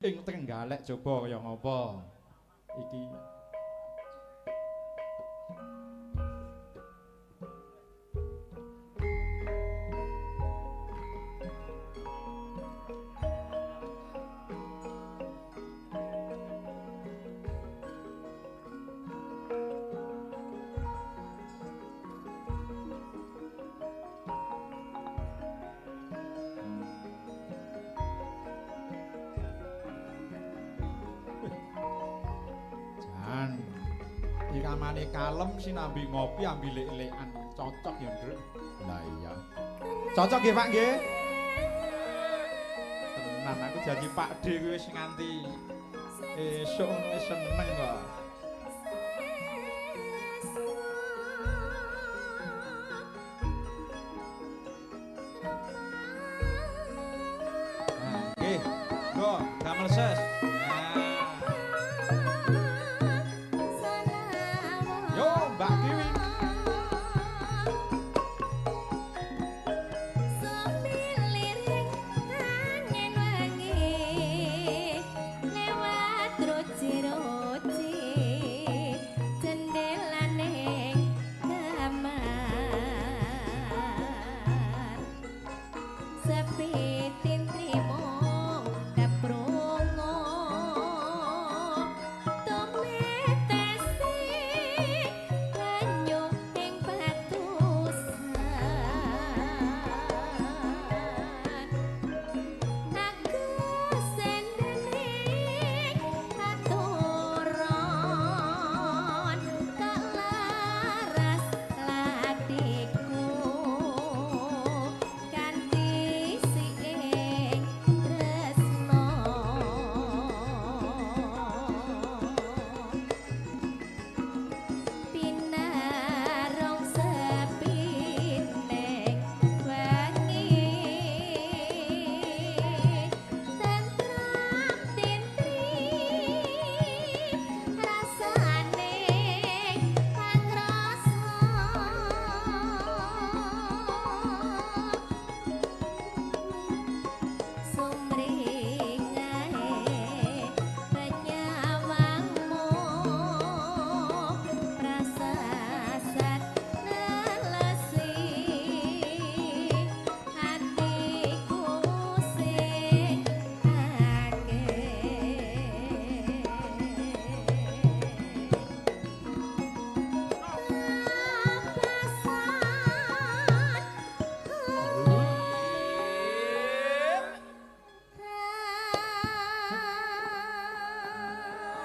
Ing Trenggalek coba kaya ngapa iki. Jan iramane kalem sinambi ngopi ambi lek-lekan, cocok ya, Ndruk. Lah iya. Cocok nggih, Pak nggih. Tenan aku janji Pak D kuwi wis nganti esuk ngono wis seneng kok. Nah, nggih. Nggo, damel ses. Nah. Yo, Mbak Kiwi.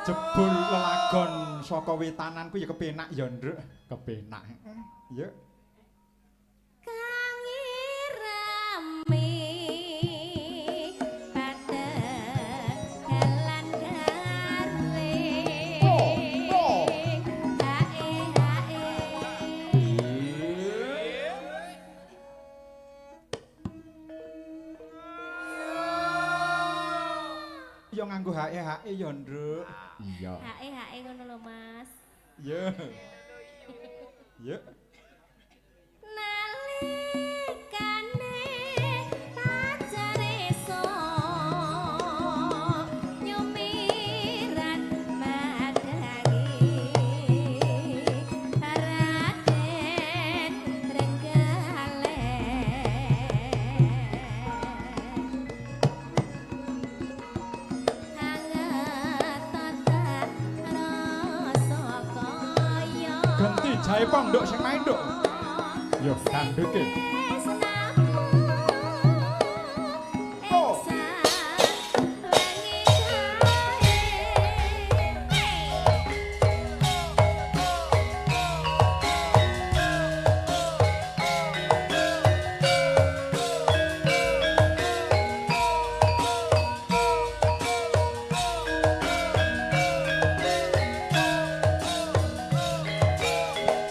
Jebul lelagon saka wetanan ku ya kepenak ya, Ndruk. Kepenak. Ya. Kang irami pategalan garing. Hae hae. Ya nganggo hae-hae ya, Ndruk. Iya. Hae hae ngono lho, Mas. Iya. Ya. Nalikane pacare so nyumiran madangi Raden Trenggalek. Hangat tata rasa kaya Ganti jaipong, Nduk, sing main, Nduk. Yo, dangduke. Oh.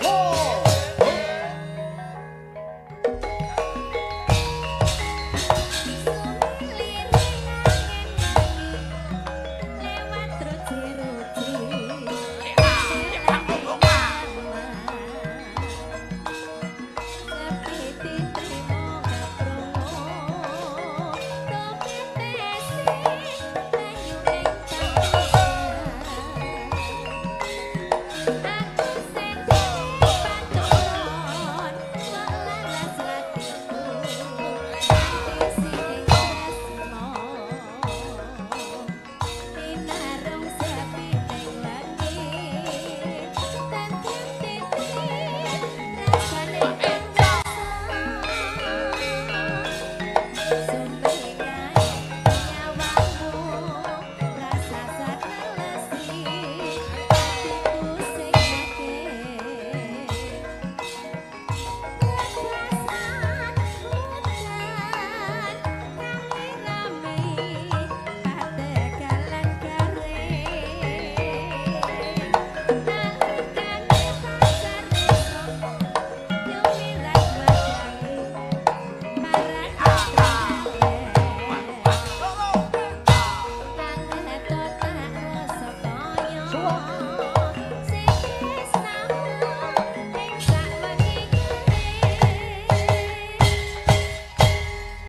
Oh. Suwun.